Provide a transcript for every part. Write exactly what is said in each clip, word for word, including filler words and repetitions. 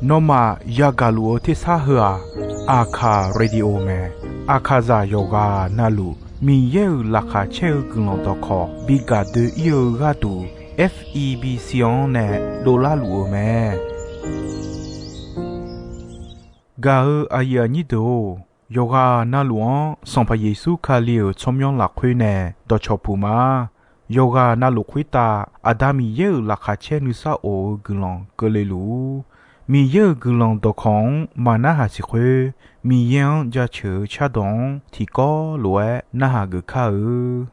Nawmaf yagaq luf-eu tersar heu-aq, Aqkaq Radio mae. Aqkaqzaq yawqghaq navluf Miqyaer-euq laqkhaq caer-eu guiqlanq dawqkawq bi gaq doe-ir-eu gharduq, F E B C-anr nae dovlar luf-eu mae. Gaq-eu aqyuif aqnyir deuq-or, yawqghaq navluf-anr Sanqpaq Yeqsur Kali-euq tsawrmyanr lafkhoer nae dawqcawq puq ma. Yawqghaq navluf khoertav Aqda Miqyaer-euq laqkhaq caer nuisar of-eu guiqlanq keuvle luf-ur. Miqyaer-euq guiqlanq dawqkawq-anr maq narhaq siq khoer, Miqyaer-anr jaceuq-eu cardawq-anr tiqkawv lof-aer narhaq geuf kar-eu.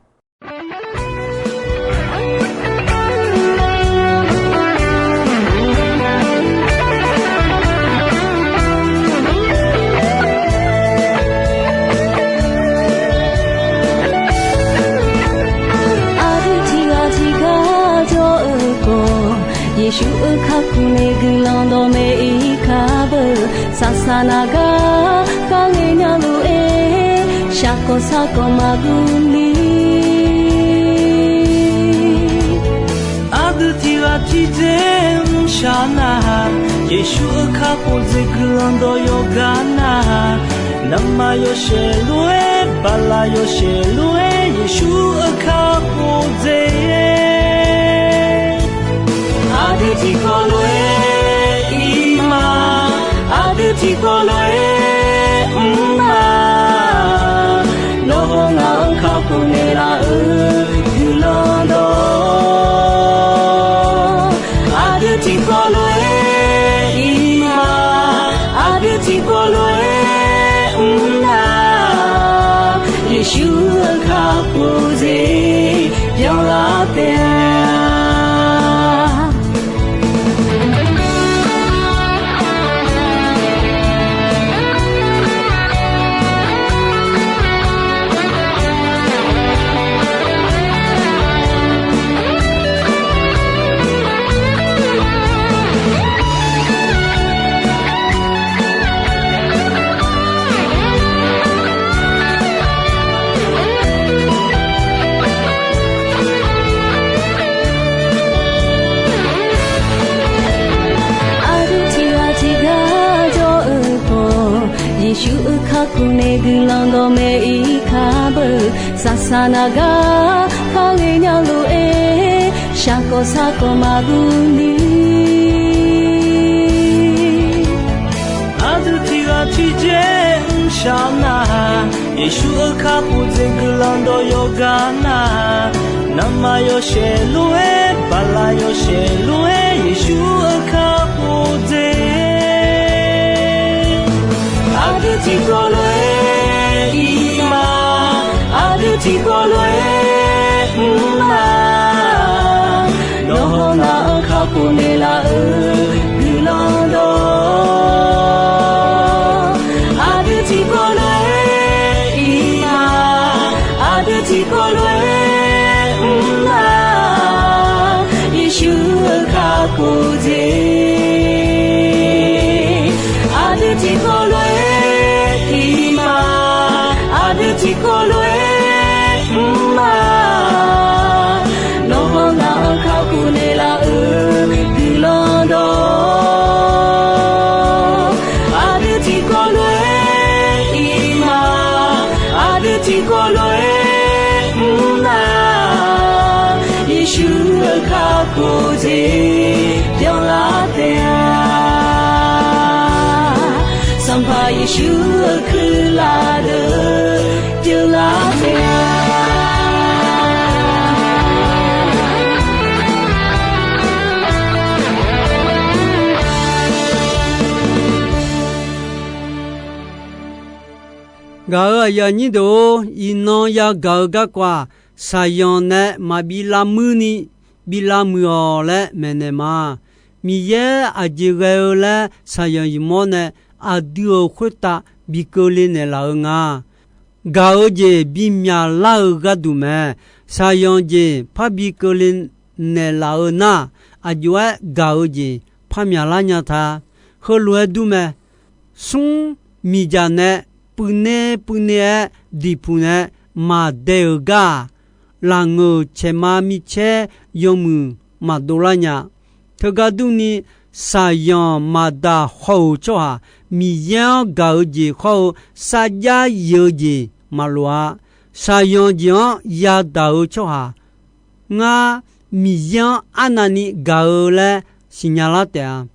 Aqdui tiqghaq tiqgar jawr-eu khawf, Yeqsur-euq kakhof nae guiqlanq dawqmaeq-ir kar beu. Saqsaq naq gar kharle nya lof-aer, shaqkawq sarkawq maqguv ni. Aqdui tiqghaq tiqdzer mrshaq nar-aq, Yeqsur-euq kakhof dzaeq guiqlanq dawq yawqgar nar-aq, navmaqyawshaef lof-aer, baqlaqyawshaef lof-aer, Yeqsur-euq kakhof dzaeq. Aqdui tiqkawv lof-aer ir ma, aqdui tiqkawv lof-aer mr ma. Nawr hawr ngaq-anr kakhof naeqlaf-eu guiqlanq dawq, aqdui tiqkawv lof-aer ir ma, aqdui tiqkawv lof-aer mr nar, Yeqsur-euq kakhof dzaeq byanlar taef-a. Aqdui tiqghaq tiqgar jawr-eu khawf, Yeqsur-euq kakhof nae guiqlanq dawqmaeq-ir kar beu. Saqsaq naq gar kharle nya lof-aer, shaqkawq sarkawq maqguv ni. Aqdui tiqghaq tiqdzer mrshaq nar-aq, Yeqsur-euq kakhof dzaeq guiqlanq dawq yawqgar nar-aq, navmaqyawshaef lof-aer, baqlaqyawshaef lof-aer, Yeqsur-euq kakhof dzaeq. Aqdui tiqkawv lof-aer ir ma, aqdui tiqkawv lof-aer mr ma. Nawr hawr ngaq-anr kakhof naeqlaf-eu guiqlanq dawq, aqdui tiqkawv lof-aer ir ma, aqdui tiqkawv lof-aer mr ma. Yeqsur-euq kakhof dzaeq, aqdui tiqkawv lof-aer ir ma, aqdui tiqkawv lof-aer mr ma. Nawr hawr ngaq-anr kakhof naeqlaf-eu guiqlanq dawq, aqdui tiqkawv lof-aer ir ma, aqdui tiqkawv lof-aer mr ma. Yeqsur-euq kakhof dzaeq byanlar taef-a. Sanqpaq Yeqsur-euq kuirlaf deuq byanlar taef-a. Gaq-euq aqyuif aqnyir deuq-or, iqnan yagaq-eu garkawv-aq, shaqzanq nae maqbi lavmuir ni bi lavmuiq-awq laer maeqnaeq ma. Miqyaer aqjeq ghae-eu laer shaqzanq yufmawr nae aqdui-euq khoertav bi keuvle naeqlaf-eu nga. Gaq-eu jeq bimyaq lar-eu gharduq mae. Shaqzanq jeq parbi keuvle naeqlaf-eu nar, aqjox-aer gaq-eu jeq parmyaq lar nya ta. Heulof-aer dur mae. Smr miqdzaq nae puivner puivner-aer diqpuq nae maqdae-euq gar-aq, lafngeuq caeqma micaer yawmuiq maqdov lar nya. Teugar durni, shaqzanq maqdaq haw-euq tsawrhaq Miqyaer-anr gaq-eu jeq hawr-eu sarjax yif-eu jeq maqloq-a. Shaqzanq jeq-anr yadaq-eu tsawrhaq ngar Miqyaer-anr arnavni gaq-eu laer siqnya lar taef-a.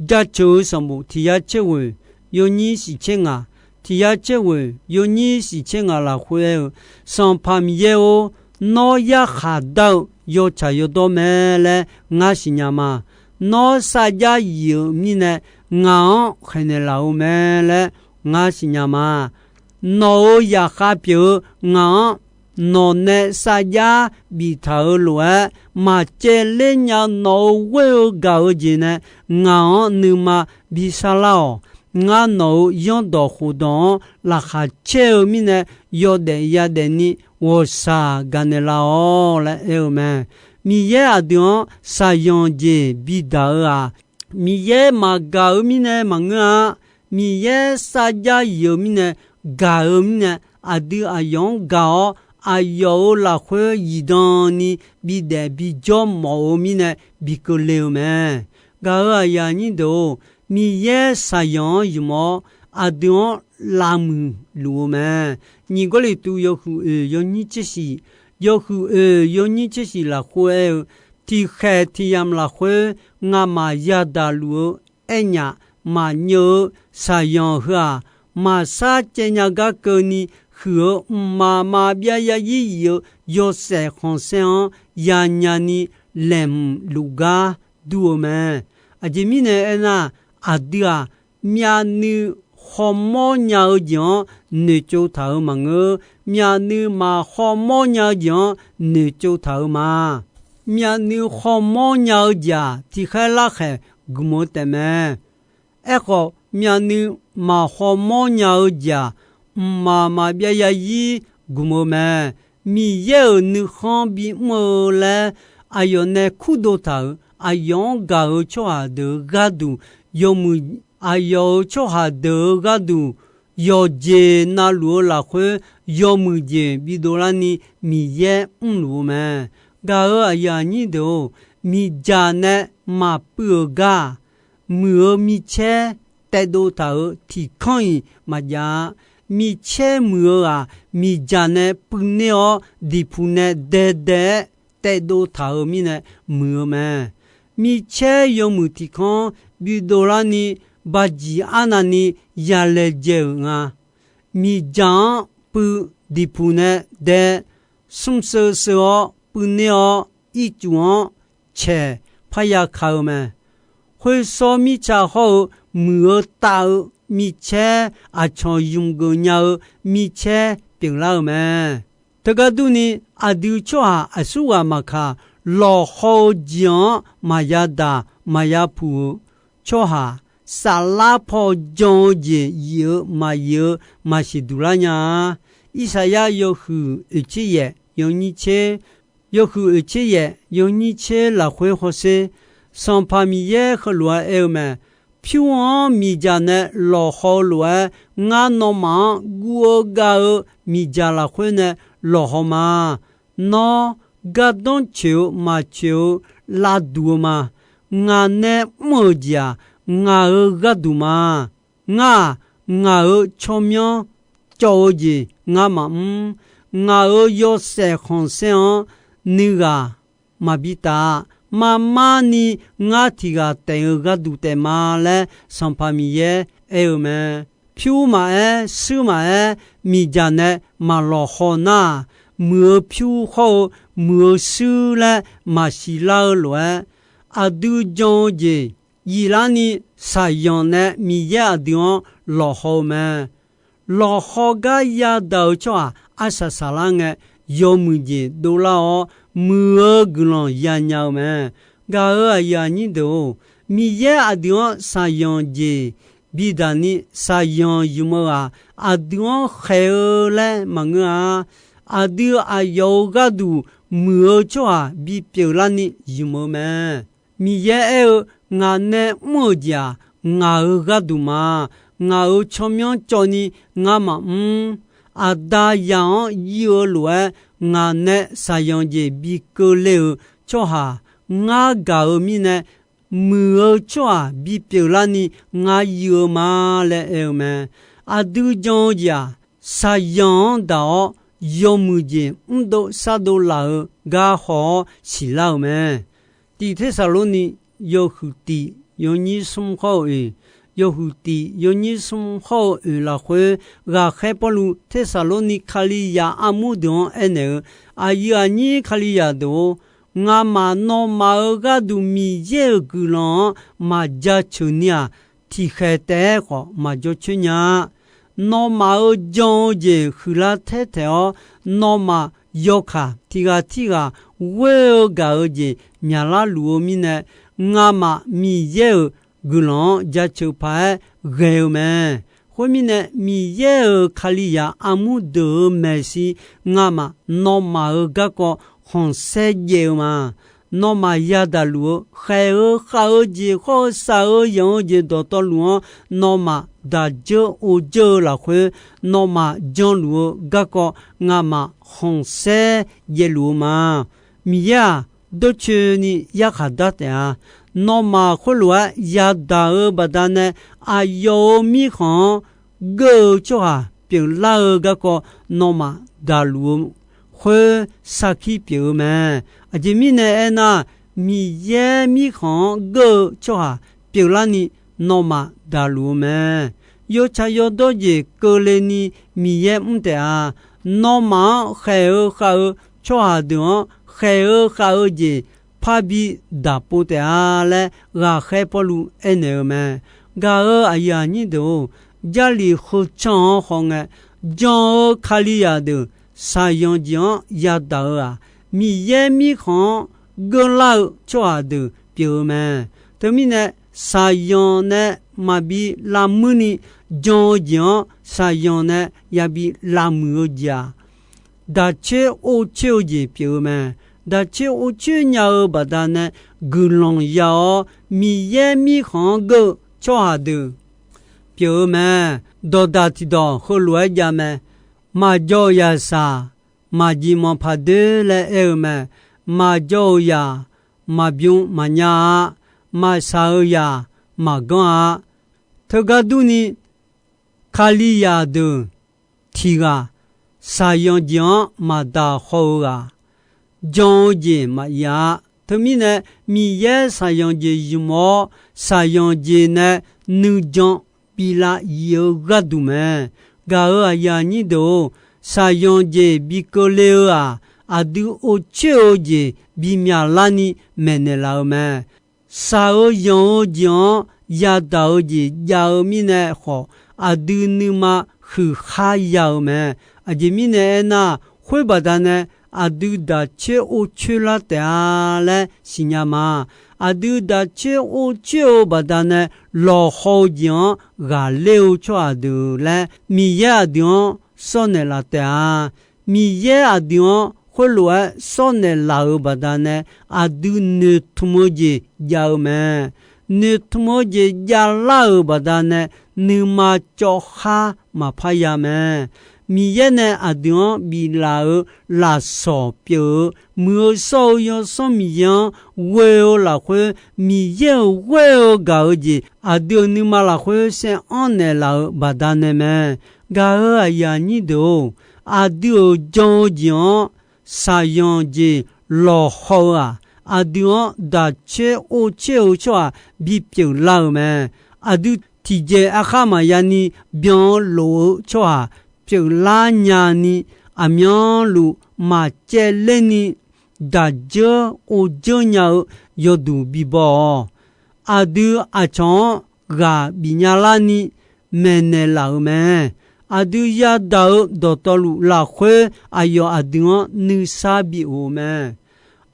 Jaceuq-eu sanqbof tiq yar tser ghoeq yawnyir shiq tser ngaq, tiq yar tser ghoeq yawnyir shiq tser ngaq lafkhoer aer-eu, Sanqpaq Miqyaer-or, nawr yarkhaq dar-eu yawtsaq yawdawr mae laer ngar siqnya ma. Nawr sarjax yif-euq mirnae ngaq-anr khaeqnaeq laf-eu mae laer ngar siqnya ma. Nawq-euq zaqkhav pyeuf-eu ngaq-anr nawq nae sarjax biftaq-euq lof-aer, maqcaevler nya-eu nawq-euq ghoer-eu gaq-eu jeq nae ngaq-anr nuima bi sharlar-awq. Ngar nawq-euq zanrdawq khofdawq-anr laqkhaq caer-eu mirnae, yawdaef yadaef ni ghawqshaq gaqnaeq laf-awq laer aer-eu mae. Miqyaer aqdui-anr shaqzanq jeq bidaq-eu-aq, Miqyaer maqgaq-eu mirnae maqngeur-a. Miqyaer sarjax yif-eu mirnae, gaq-eu mirnae, aqdui aqyawf-anr gaq-awr, aqyawf-euq lafkhoer zifdan ni bidaef bijawr mawf-eu mirnae bi keuvle-eu mae. Gaq-euq aqyuif aqnyir deuq-or, Miqyaer shaqzanq-anr ymq-awr, aqdui-anr lavmuiq luf-eu mae. Nyiq Gawrliqtu yawhuiq oeq yawnyir tser shiq, yawhuiq oeq yawnyir tser shiq lafkhoer aer-eu, tiqkhaeq tiqyamq lafkhoer ngamaf yadaq luf-eu aernyaf maqnyeuv-eu shaqzanq heu-aq, maqshar caev nya gar keuvni huiq-eu mqmaq maqbyav yarzir yif-eu yawshaef khanqsaer-anr yanya ni laeqhmq luf gar dur-eu mae. Aqjeq mirnae aernar, aqdui-aq, myavnuiv khawmawr nya-eu jeq-anr noeqtsov taq-euq maqngeur. Myavnuiv maq khawmawr nya-eu jeq-anr noeqtsov taq-euq ma. Myavnuiv khawmawr nya-eu jeq-aq, tiqkhaer larkhaeq gmq-eu taefmae. Aerkhawf, myavnuiv maq khawmawr nya-eu jeq-aq, mqmaq maqbyav yarzir gmq-eu mae. Miqyaer-euq nuikhanr bimr-eu laer aqyawf nae kurdov taq-euq, aqyawf-anr gaq-eu tsawrhaq deuq-euq gharduq yawmuiq, aqyawf-euq tsawrhaq deuq-euq gharduq yawqjeq navluf-eu lafkhoer yawmuiq jeq bidov larni Miqyaer mrluf-eu mae. Gaq-euq aqyuif aqnyir deuq-or, miqdzaq nae maqpuiv-euq gar-aq, muiq-eu micaer taedov taq-euq tiqkanr-iq maqjav-a. Micaer muiq-eu-aq, miqdzaq nae puivner-awr diqpuq nae daedae-aer taedov taq-euq mirnae muiq-eu mae. Micaer yawmuiq tiqkanr bidov larni, bajiq arnavni yalaejae-euq nga. Miqdzaq-anr puiv, diqpuq nae dae, smrseuv seuv-awr puivner-awr, ircuf-anr caeq parya ka-eu mae. Khoersawr mirtsa hawr-eu muiq-eu tav-eu micaer, aqcawq ymq geuf nya-eu micaer pyeuflar-euq mae. Teugar durni, aqdui tsawrhaq aqsurghaq maqkaq, lawqhaw-eu jeq-anr maqya daq maqya puq-eu tsawrhaq, saflar paw jan-eu jeq yif-eu maqyif-eu maqsiq duq lar nya-a. Irsaqyar yawhuiq oeqtser yaef yawnyir tser, yawhuiq oeqtser yaef yawnyir tser lafkhoer hawsher, Sanqpaq Miqyaer heulof-aer aer-eu mae. Pyur-anr miqdzaq nae lawqhaw-eu lof-aer, ngar nawmaf-anr guv-eu gav-eu miqdzaq lafkhoer nae lawqhaw ma. Nawr gardanr coeq-eu maqcoeq-eu lavduq-eu ma. Ngaq nae mr-euq jeq-aq, ngaq-euq gharduq ma. Ngar-aq, ngaq-euq tsawrmyanr cawv-eu jeq ngar maqmr. Ngaq-euq yawshaef khanqsaer-anr nuighaq maqbi taf-a. Marmar ni ngar tiq ghaq taef-eu gharduq taef ma laer Sanqpaq Miqyaer aer-eu mae. Pyur maqaer, shuir maqaer, miqdzaq nae maqlawqhaw nar-aq, muiq-eu pyur hawr-eu muiq-eu shuir laer maqsiq lar-eu lof-aer, aqdui jan-eu jeq yif larni, shaqzanq nae Miqyaer aqdui-anr lawqhaw-eu mae. Lawqhaw gar yadaq-eu tsawrhaq arsaq saqlar ngae, yawmuiq jeq dovlar-awr, muiq-eu guiqlanq yanya-eu mae. Gaq-euq aqyuif aqnyir deuq-or, Miqyaer aqdui-anr shaqzanq jeq bidaq ni shaqzanq ymq-eu-aq, aqdui-anr khaeq-eu laer maqngeur-a. Aqdui aqyawf-euq gharduq muiq-eu tsawrhaq bipyeuf larni ymq-eu mae. Miqyaer aer-eu, Ngaq nae mr-euq jeq-aq, ngaq-euq gharduq ma. Ngaq-euq tsawrmyanr cawv ni ngar maqmr. Aqda zaq-anr ir-eu lof-aer, ngaq nae shaqzanq jeq bi keuvle-euq tsawrhaq ngar gaq-eu mirnae, muiq-eu tsawrhaq bipyeuf larni ngar yuif-eu ma laer aer-eu mae. Aqdui jan-eu jeq-aq, shaqzanq-anr daq-awr yawmuiq jeq mrdov shardov laf-eu gar haw-awr siqlar-euq mae. Tiq Tersaqlorni yawhuiq tiq yawnyir smr hawr-eu oeq, yawhuiq tiq yawnyir smr hawr-eu oeq lafkhoer, ghaqkhaer Pawrluv Tersaqlorni Kalizaq armur deuq-anr aernaeq-eu, aqyuif aqnyir Kalizaq deuq-or, ngamaf nawmaf-euq gharduq Miqyaer-euq guiqlanq-anr maqjaceuq ni-aq, tiqkhaeq taef-aer khawf maqjawr coer nya-a. Nawmaf-euq jan-eu jeq huiqlar taer taeq-awr, nawmaf yawkaq tiq ghaq tirghaq ghoer-eu gaq-eu jeq myaqlar luf-eu mirnae, ngamaf Miqyaer-euq guiqlanq-anr jaceuq paq-aer ghae-eu mae. Khoermirnae, Miqyaer-euq Kalizaq armur deuq-euq maeqshi ngamaf nawmaf-euq garkawv khanqsaer jaev-eu ma. Nawmaf yadaq luf-eu khaeq-eu khav-eu jeq khawr-eu shaq-eu yanq-eu jeq dawqtawvluf-anr nawmaf daq dzeur ov dzeur-eu lafkhoer, nawmaf janluf-eu garkawv ngamaf khanqsaer jaev luf-eu ma. Miqyaer-aq, dawrcoeni yarkhaq dar taef-a. Nawmaf khoerlof-aer yadaq-eu baqdanae, aqyawf-euq mirkhanq-anr geur-eu tsawrhaq pyeuflar-eu garkawv nawmaf daqluf-eu khoer sarkir pyeuf-eu mae. Aqjeq mirnae aernar, Miqyaer mirkhanq-anr geur-eu tsawrhaq pyeuflarni nawmaf daqluf-eu mae. Yawtsaq yawdawr jeq keuvle ni Miqyaer mr taef-a. Nawmaf-anr khaeq-eu khav-eu tsawrhaq deuq-anr khaeq-eu khav-eu jeq parbi daqpov taef-a laer, ghaqkhaer Pawrluv aernaeq-eu mae. Gaq-euq aqyuif aqnyir deuq-or, Jarlif heucan-anr hawngae, jan-eu Kalizaq deuq shaqzanq jeq-anr yadaq-eu-aq, Miqyaer mirkhanq-anr geurlar-eu tsawrhaq deuq pyeuf-eu mae. Teumirnae, shaqzanq nae maqbi lavmuir ni jan-eu jeq-anr shaqzanq nae yabi lavmuiq-eu jeq-aq, daq coer or coer-eu jeq pyeuf-eu mae. Daq coer or coer nya-eu baqdanae guiqlanq ya-awr, Miqyaer mirkhanq-anr geur-eu tsawrhaq deuq pyeuf-eu mae. Dawqdaq tiqdawq heulof-aer jav mae. Maqjawr-euq zaqsaq maqjeq manq paq doer laer aer-eu mae. Maqjawr-euq zaq maqbymr maqnya-a. Maqshaq-euq zaq maqganr-a. Teugar durni, Kalizaq deuq tiq ghaq shaqzanq jeq-anr maqdaq haw-eu ghaq, jan-eu jeq maqyaf-a. Teumirnae, Miqyaer shaqzanq jeq zmq-awr, shaqzanq jeq nae nuijan bilav yif-eu gharduq mae. Gaq-euq aqyuif aqnyir deuq-or, shaqzanq jeq bi keuvle-eu-aq, aqdui or coer-eu jeq bimyaq larni maeqnaeq laf-eu mae. Shaq-eu yanq-eu jeq-anr yadaq-eu jeq jav-eu mirnae khawf, aqdui nuima huiqkhar ya-eu mae. Aqjeq mirnae aernar, khoer baqdanae aqdui daq coer or coer lar taef-a laer siqnya ma. Aqdui daq coer or coer-eu baqdanae lawqhaw-eu jeq-anr ghaqler-eu tsawrhaq deuq laer Miqyaer aqdui-anr sawr naeqlaf taef-a. Miqyaer aqdui-anr khoerlof-aer sawr naeqlaf-euq baqdanae aqdui noeqtmq-eu jeq jav-eu mae. Noeqtmq-eu jeq javlar-euq baqdanae nuima cawv khar maqpar ya mae. Miqyaer nae aqdui-anr biflaf-euq lafsawq pyeuf-eu Muiq-eu shawr-eu Yawsanr Miqyaer-anr ghoe-eu lafkhoer, Miqyaer-euq ghoer-eu gaq-eu jeq aqdui-euq nuima lafkhoer saeranr naeqlaf-euq baqdanae mae. Gaq-euq aqyuif aqnyir deuq-or, aqdui-euq jan-eu jeq-anr shaqzanq jeq lawqhaw-eu-aq, aqdui-anr daq coer or coer-eu tsawrhaq bipyeuf lar-euq mae. Aqdui tiqjeq arkhar maqya ni byan-eu lof-eu tsawrhaq pyeuflar nya ni, aqmyanluf maqcaevler ni daq dzeur or dzeur nya-eu yawduq bibaw-awq. Aqdui aqcawq-anr ghaq bifnya larni maeqnaeq laf-euq mae. Aqdui yadaq-eu dawqtawvluf lafkhoer aqyawf aqdui-anr nuisar bi of-eu mae.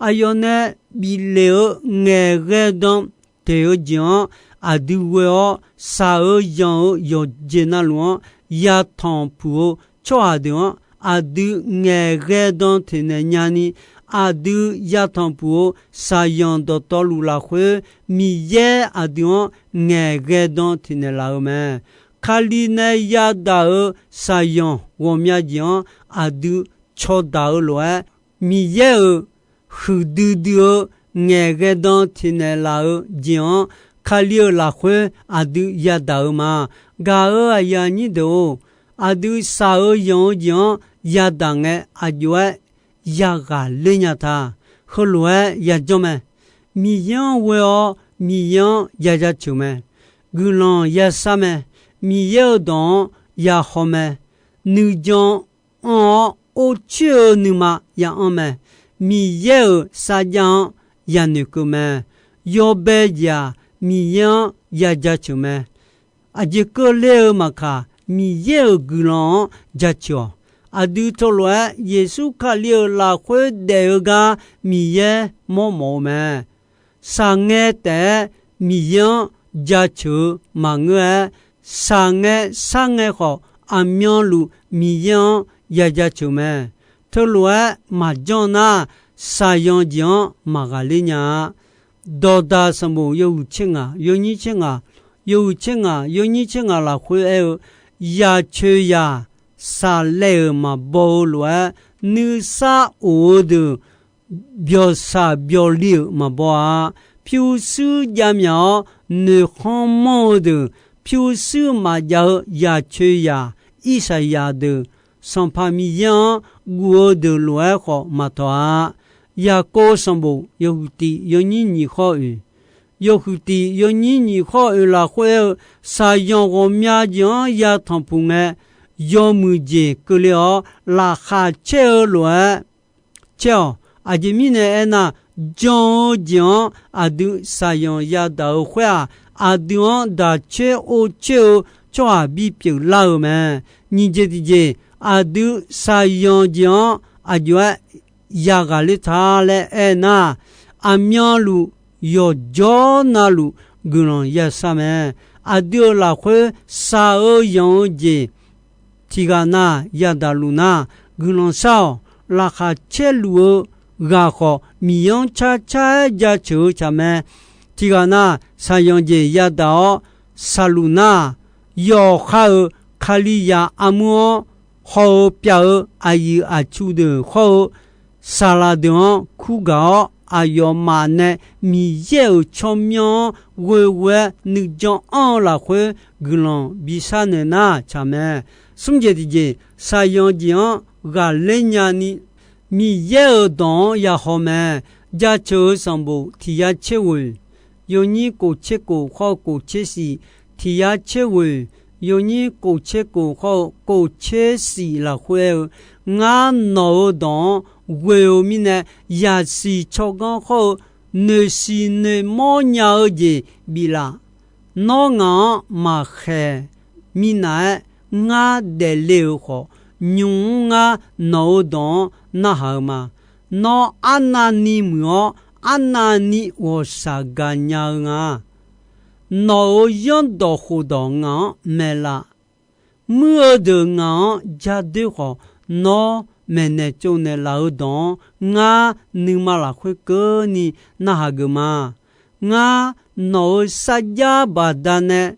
Aqyawf nae bif lef-eu ngaeqghae dan teq-eu jeq-anr aqdui ghoe-awr, shaq-eu yanq-eu yawqjeq navluf-anr yatanq puq-eu tsawrhaq deuq-anr aqdui ngaeqghae dan teqnaeq nyani, aqdui yatanq puq-eu shaqzanq dawqtawvluf lafkhoer, Miqyaer aqdui-anr ngaeqghae dan teqnaeq laf-eu mae. Kali nae yadaq-eu shaqzanq ghawqmya jeq-anr aqdui cawdaq-eu lof-aer, Miqyaer-euq huiqdui dui-eu ngaeqghae dan tiqnaeq laf-euq jeq-anr, Kali-euq lafkhoer aqdui yadaq-eu ma. Gaq-euq aqyuif aqnyir deuq-or, aqdui shaq-eu yanq-eu jeq-anr yadaq ngae, aqjox-aer yaghaq ler nya ta. Heulof-aer yajanr mae. Miqyaer-anr ghoe-awr Miqyaer-anr ya jaceuq mae. Guiqlanq yashar mae. Miqyaer-euq dawq-anr yahaw mae. Nuijan anr-awr orcoer-eu nuima ya anr mae. Miqyaer-euq sarjav-anr yanoeqkeuv mae. Yawbae jeq-aq, Miqyaer-anr ya jaceuq mae. Aqjeq keuvler-eu maqkaq, Miqyaer-euq guiqlanq-anr jaceuq-awq. Aqdui teulof-aer Yeqsur Kali-euq lafkhoer daef-eu gar Miqyaer mawrmawf-eu mae. Shaqngae taef-aer Miqyaer-anr jaceuq-eu maqngeur-aer, shaqngae sharngae khawf, aqmyanluf Miqyaer-anr ya jaceuq mae. Teulof-aer maqjanr nar, shaqyanq jeq-anr maqghaqler nya-a. Dawqdaq sanqbof yawhuiq tser ngaq, yawnyir tser ngaq, yawhuiq tser ngaq, yawnyir tser ngaq lafkhoer aer-eu, yaqcoeq yaq saqlaev-euq maqbaw-eu lof-aer, nuisar of-eu deuq byawqshaq byawqli-euq maqbaw-a. Pyurshuir javmyaq-awr noeqkhanr manr-eu deuq, pyurshuir maqjav-eu yaqcoeq yaq Irsaqyaq deuq, Sanqpaq Miqyaer-anr guf-eu deuq lof-aer khawf maqtawq-a. Yaqkov sanqbof yawhuiq tif yawnyir nyiq khawr oeq, yawhuiq tif yawnyir nyiq khawr oeq lafkhoer aer-eu, shaqyanq ghawqmya jeq-anr yatanq puq ngae, yawmuiq jeq keuvle-awr laqkhaq caer-eu lof-aer caer-awq. Aqjeq mirnae aernar, jan-eu jeq-anr aqdui shaqyanq yadaq-eu khoer-aq, aqdui-anr daqcoer or coer-eu tsawrhaq bipyeuf lar-euq mae. Nyiq jeq tiqjeq, aqdui shaqyanq jeq-anr aqjox-aer yaghaq ler ta laer aernar, aqmyanluf yawqjawr navluf guiqlanq yashar mae. Aqdui-euq lafkhoer shaq-eu yanq-eu jeq tiqghaq na yadaq luf nar, guiqlanq shar-awq. Laqkhaq caer luf-eu ghaq khawf, Miqyaer-anr carcar-aer jaceuq-eu tsaq mae. Tiqghaq na shaqyanq jeq yadaq-awr shaqluf nar, yawqha-euq Kalizaq armur-anr haw-eu pyav-eu aqyuif aqtsu deuq hawr-eu, saqlaq deuq-anr kur gaq-awr, aqyawfmaf nae Miqyaer-euq tsawrmyanr-anr ghoeghoe-aer nuijan anr-eu lafkhoer guiqlanq bishar naeq nar tsaq mae. Smr jeq tiqjeq, shaqyanq jeq-anr ghaqler nyani, Miqyaer-euq dawq-anr yahaw mae. Jaceuq-eu sanqbof tiq yar tser ghoeq, yawnyir kof tser kof hawr-eu kof tser shif, tiq yar tser ghoeq, yawnyir kof tser kof hawr-eu kof tser shif lafkhoer aer-eu, ngar nawq-euq dawq-anr ghoe-eu mirnae, yaqsiq tsawrganr hawr-eu noeqsiq noeqmawr nya-eu jeq biflaf. Nawr ngaq-anr maqkhaeq minav-aer ngar daefle-euq khawf, nymq-mr ngar nawq-euq dawq-anr narhaq-eu ma. Nawr arnavni muiq-awr, arnavni ghawqshaq gaqnya-eu nga. Nawq-euq zanrdawq khofdawq ngaq-anr maeqlaf. Muir-eu deuq ngaq-anr ja doer khawf, nawr maeqnaeq tsovnaeq laf-eu dawq-anr ngar nuima lafkhoer keuvni narhaq geuf ma. Ngar nawq-euq sarjax baqdanae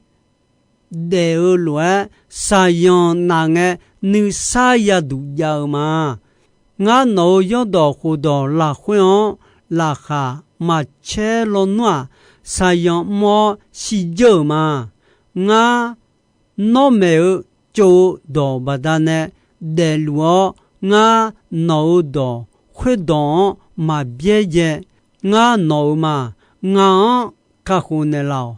daef-eu lof-aer, shaqyanq naf ngae nuisar yaduq jav-eu ma. Ngar nawq-euq zanrdawq khofdawq lafkhoer-anr laqkhaq maqcaer lawnmr-aq, shaqyanq mr-awr shirdzeur-euq ma. Ngar nawr maeq-eu tsov-eu dawq baqdanae daefluf-awr, ngar nawq-euq dawq khoerdawq-anr maqbyaerdzae. Ngar nawq-euq ma. Ngaq-anr kakhof naeqlaf-awq.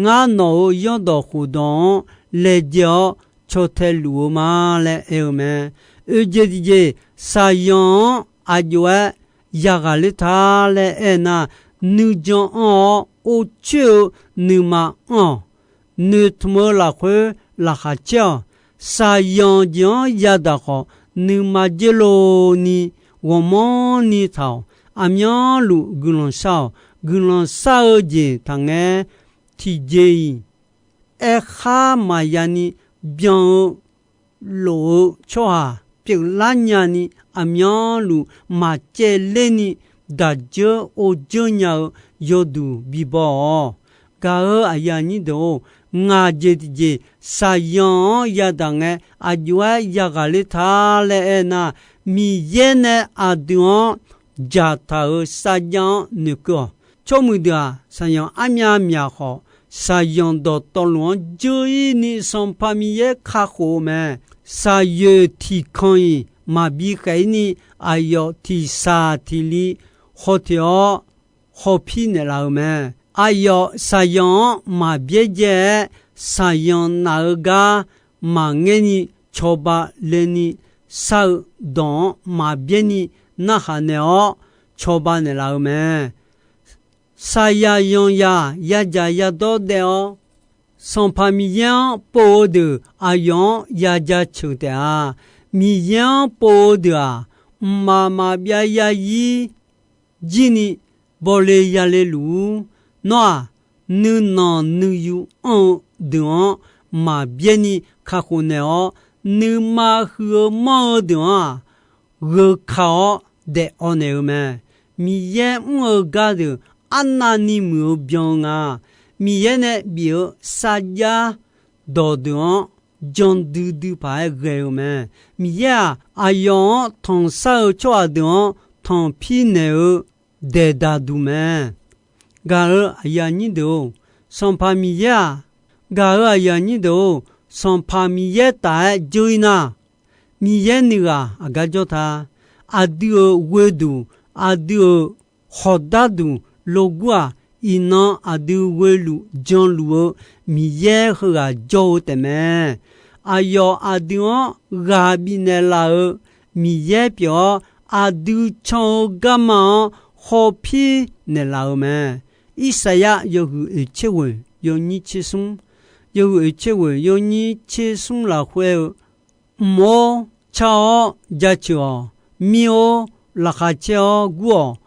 Ngar nawq-euq zanrdawq khofdawq-anr laejae-awr caw tae luf-eu ma laer aer-eu mae. Oeq jeq tiqjeq, shaqyanq-anr aqjox-aer yaghaq ler ta laer aernar, nuijan anr-awr orcoer-eu nuima anr-awq. Noeqtmq-eu lafkhoer laqkhaq caer-awq. Shaqyanq jeq-anr yadaq khawf, nuima dzer lov ni ghawqmanrni taq-awq. Aqmyanluf guiqlanq shar-awq. Guiqlanq shar-eu jeq taqngaer, tiqjeq-iq aerkhar maqya ni byan-eu lof-eu tsawrhaq pyeuflar nyani, aqmyanluf maqcaevler ni daqdzeur ordzeur nya-eu yawduq bibaw-awq. Gaq-euq aqyuif aqnyir deuq-or, ngaq jeq tiqjeq shaqyanq-anr yadaq ngae aqjox-aer yaghaq ler ta laer aernar, Miqyaer nae aqdui-anr dzaqtaq-euq sarjax-anr noeqkeuv-awq. Tsawrmuiq deuq-aq, saqyanq armyav myaq khawf, saqyanq dawqtawvluf-anr dzeur-ir ni Sanqpaq Miqyaer kakhof-eu mae. Saqyoeq tiqkanq-iq maqbi khaef-ir ni, aqyawf tiqsaq tiqli khawf teq-awr khawf pir naeqlaf-euq mae. Aqyawf saqyanq-anr maq byaerdzae-aer, saqyanq naf-eu gar maqngaer ni, cawba le ni sar-eu dawq-anr maq byaer ni narhaq naeq-awr cawba naeqlaf-eu mae. Saqyaq yanqyaq yadzaq yadawr daef-awr, Sanqpaq Miqyaer-anr pov-eu deuq aqyawf-anr yajaceuq taef-a. Miqyaer-anr pov-eu deuq-aq, mqmaq maqbyav yazir jir ni bawle yale luf-ur. Nawr-aq, nuinanq nuiyu anr-eu deuq-anr maq byaer ni kakhof naeq-awr, nuima huiq-eu manr-eu deuq-anr-aq, gheu ka-awr daef awv naeq-eu mae. Miqyaer mr-eu gardeuq arnavni muiq-eu byan-eu nga. Miqyaer nae bif-eu sarjax dawqdeuq-anr jan duidui paq-aer ghae-eu mae. Miqyaer-aq, aqyawf-anr tanqsar-eu tsawrhaq deuq-anr tanqpir naeq-eu daeqdaq duq mae. Gaq-euq aqyuif aqnyir deuq-or, Sanqpaq Miqyaer-aq, gaq-euq aqyuif aqnyir deuq-or, Sanqpaq Miqyaer taf-aer dzeur-ir nar, Miqyaer nuighaq aqgar jawr ta. Aqdui-euq ghoeduq, aqdui-euq khawqdarduq logur-aq, iqnan aqdui ghoeluf janluf-eu Miqyaer heughaq jawr-eu taefmae. Aqyawf aqdui-anr ghaq bifnaeq laf-euq Miqyaer pyeuf-awr, aqdui can-eu garma-anr khawf pir naeqlaf-eu mae. Irsaqyar yawhuiq oeqtser ghoeq yawnyir tser smr, yawhuiq oeqtser ghoeq yawnyir tser smr lafkhoer-eu, Mq-or, car-awr jaceuq-awq. Mir-or, laqkhaq caer-awr gur-awq.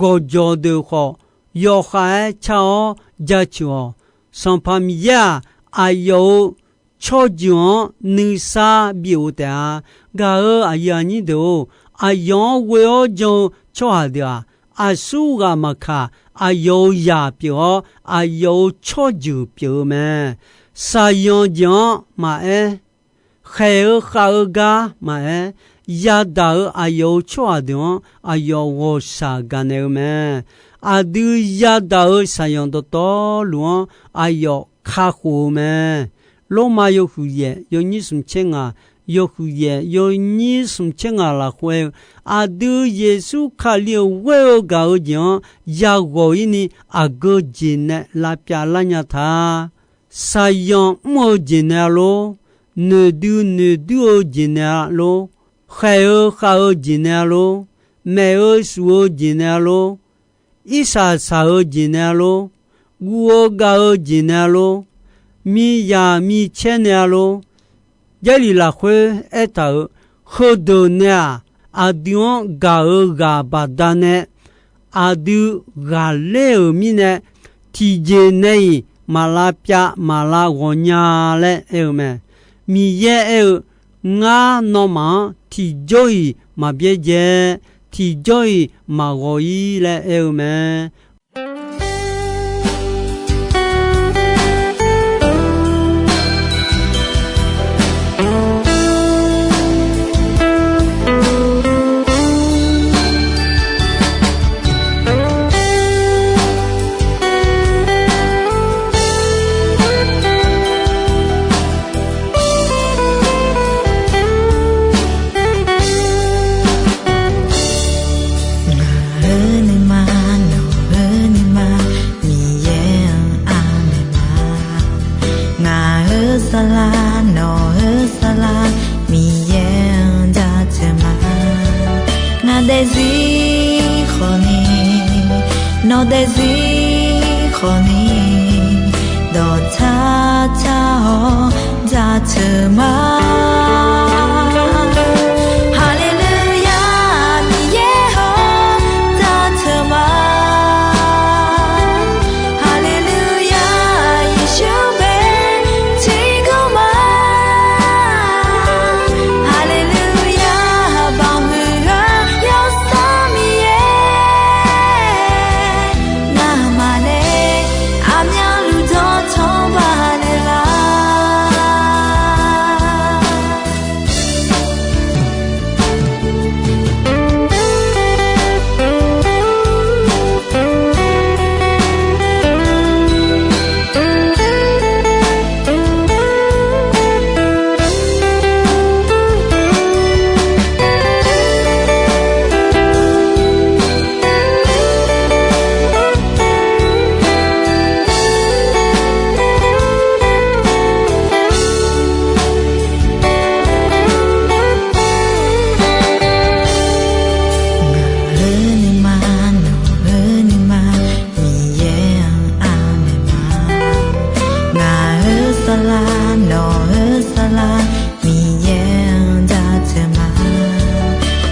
Gawqjawq deuq khawf, yawkhav-aer car-awr jaceuq-awq. Sanqpaq Miqyaer-aq, aqyawf-euq tsawrjeuq-anr nuisar bif-euq taef-a. Gaq-euq aqyuif aqnyir deuq-or, aqyawf-anr ghoe-awr jan-eu tsawrhaq deuq-aq, aqsur ghaq maqkaq, aqyawf-euq zaq pyeuf-awr, aqyawf-euq tsawrjeuq pyeuf-eu mae. Saqyanq jeq-anr maqaer, khaeq-eu khav-eu gar maqaer, yadaq-euq aqyawf-euq tsawrhaq deuq-anr aqyawf ghawqshaq gaqnaeq-eu mae. Aqdui yadaq-euq saqyanq dawqtawvluf-anr aqyawf kakhof-eu mae. Lormav yawhuiq yaef yawnyir smq tser ngaq, yawhuiq yaef yawnyir smq tser ngaq lafkhoer-eu, aqdui Yeqsur Kali-euq ghoer-eu gaq-eu jeq-anr yaghawq-ir ni aqgeu jeq nae lavpyav lar nya ta. Saqyanq mr-eu jeq nae-a lor, noeqdui noeqdur-eu jeq nae-a lor, khaeq-eu khav-eu jeq nae-a lor, maef-eu suf-eu jeq nae-a lor, irsaq saq-eu jeq nae-a lor, guv-eu gav-eu jeq nae-a lor, miqyaq micaer nae-a lor, Jarlif lafkhoer aertaq-euq, heudeuq nae-aq, aqdui-anr gaq-euq ghaq baqdanae aqdui ghaqler-euq mirnae, tiqjeq nae-iq maq lavpyav maq lav ghawq nya laer aer-eu mae. Miqyaer aer-eu, Ngar nawmaf-anr tiqjawr-iq maq byaerdzae, tiqjawr-iq maq ghawq-ir laer aer-eu mae. Ngaq-euq nuima, nawq-euq nuima, Miqyaer-anr aqmaeq ma. Ngaq-euq saflar, nawq-euq saflar, Miqyaer-anr jaceuq ma. Ngaq daefzir khawfni, nawq daefzir khawfni, dawqtsar tsar-awr jaceuq ma. Haleluya, Miqyaer-awr jaceuq ma. Haleluya, Yeqsur bae tiqkawv ma. Haleluya, baqhuiq-eu Yawsanr Miqyaer, ngamaf nae aqmyanluf dawqtawvluf baqnaeq lar. Saqlaq, nawq-euq saqlaq Miqyaer-anr jaceuq ma.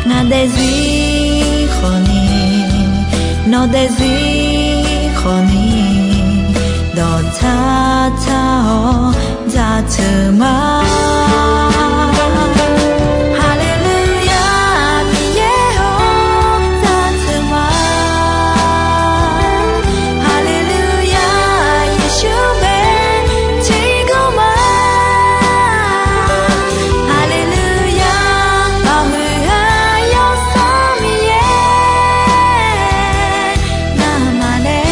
Ngaq daefzir khawfni, nawq daefzir khawfni, dawqtsar tsar-awr jaceuq ma. Haleluya, Miqyaer-or, jaceuq ma. Haleluya, Yeqsur bae tiqgawr ma. Haleluya, maqhuiq-eu Yawsanr Miqyaer, ngamaf nae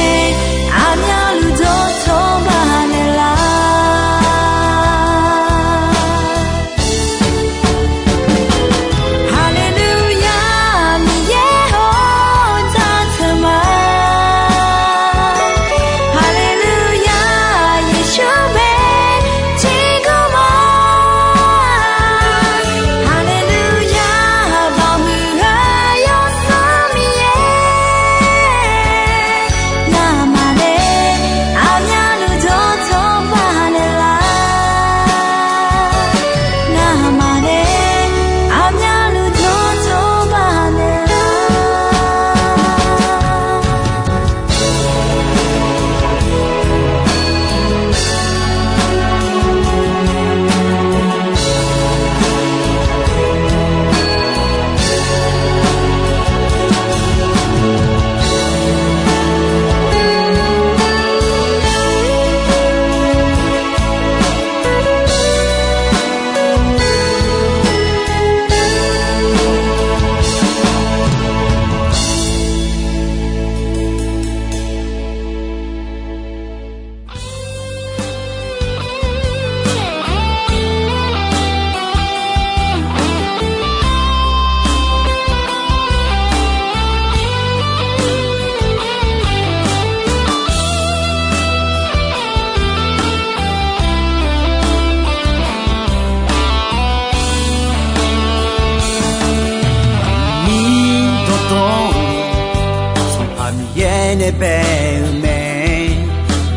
aqmyanluf dawqtawvluf naeqlaf. Haleluya, Miqyaer-or, jaceuq ma. Haleluya, Yeqsur bae tiqgawr ma. Haleluya, maqhuiq-eu Yawsanr Miqyaer, ngamaf nae aqmyanluf dawqtawvluf naeqlaf. Ngamaf nae aqmyanluf dawqtawvluf naeqlaf. Miqdawq dawqluf, Sanqpaq Miqyaer nae bae-eu mae.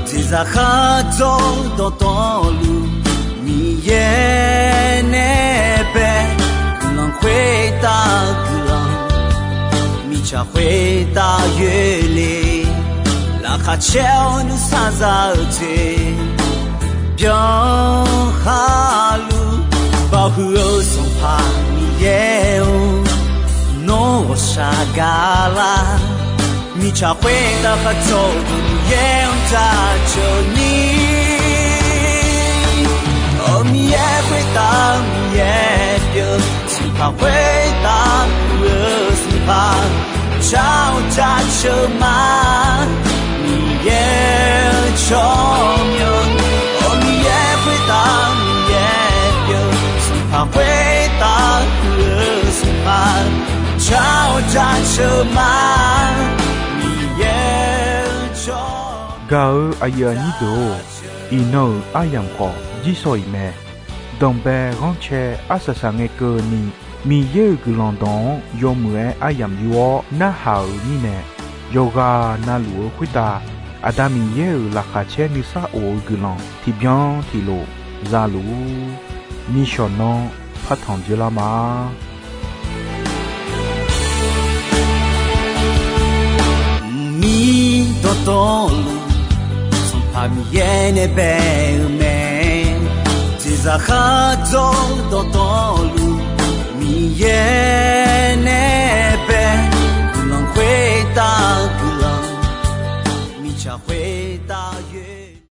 Jeqzaq khar dzawr-eu dawqtawvluf, Miqyaer nae bae. Guiqlanq khoertav-eu guiqlanq, mirtsaq khoertav yoerle. Laqkhaq caer-awr nuisar za-eu jeq byan khaluf, baoq huiq-eu Sanqpaq Miqyaer-or, nawr ghawqshaq gaqlar. Mirtsaq khoertav khar dzawr-eu Miqyaer-anr jaceuq ni, Miqyaer khoertav Miqyaer pyeuf, Sanqpaq khoertav puq-eu Sanqpaq, jar-awr jaceuq ma. Miqyaer-eu tsawrmyanr, Miqyaer khoertav Miqyaer pyeuf, Sanqpaq khoertav puq-eu Sanqpaq, jar-awr jaceuq ma. Miqyaer-eu tsawrmyanr. Gaq-eu aqyuif aqnyir deuq-or, iqnan-euq aryamq khawf jirshaw-iq mae. Danqbae ghanrcae arsaq saq ngae keuvni, Miqyaer-euq guiqlanq dawq-anr yawmuiq-aer aryamq yur-awr narhaq-euq mirnae, yawqghaq navluf-eu khoertav Aqda Miqyaer-euq laqkhaq caer nuisar of-eu guiqlanq tiqbyan tiqlof za luf-ur. Nishawq nanr partanq dzoerlar ma. Mqmir dawqtawvluf, Sanqpaq Miqyaer nae bae-eu mae. Jeqzaq khar dzawr-eu dawqtawvluf, Miqyaer nae bae. Guiqlanq khoertav-eu